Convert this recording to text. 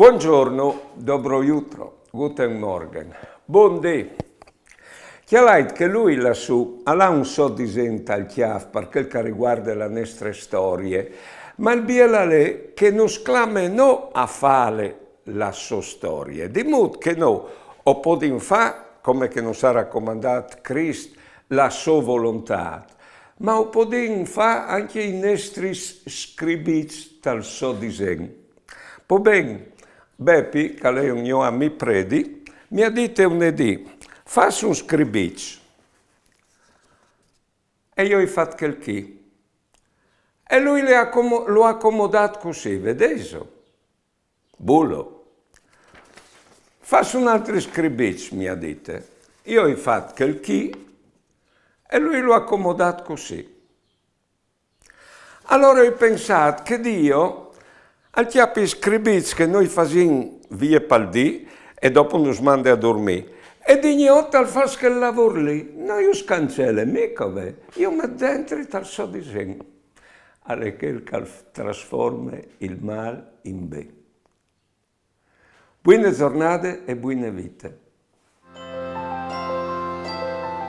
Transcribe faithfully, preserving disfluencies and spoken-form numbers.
Buongiorno, dobro jutro, guten Morgen, bundì. Cjalait che lui lassù al à un so disen tal cjâf par chel che al rivuarde la nestre storie, ma il biel al è che nus clame no a fâle la sô storie, di mût che nô o podìn fâ come che nus à racomandât Crist la sô volontât, ma o podìn fâ ancje i nestris scribiçs tal so disen. Po ben, Bepi, che al è un gno amì predi, mi à dite une dì: «Fâs un scribiç.» E jo o ai fat chel chi. E lui lu à como-, lu à comodât cussì, vedêso? Bulo. «Fâs un altri scribiç», mi à dite. Jo o ai fat chel chi e lui lu à comodât cussì. Alore o ai pensât che Diu al cjape i scribiçs che nô o fasìn vie pal dì e dopo nus mande a durmî. E di gnot al fâs chel lavôr li, no ju scancele mico, ve, ju met dentri tal so disen. Al è chel che al f-, trasforme il mâl in ben. Buine zornade e buine vite.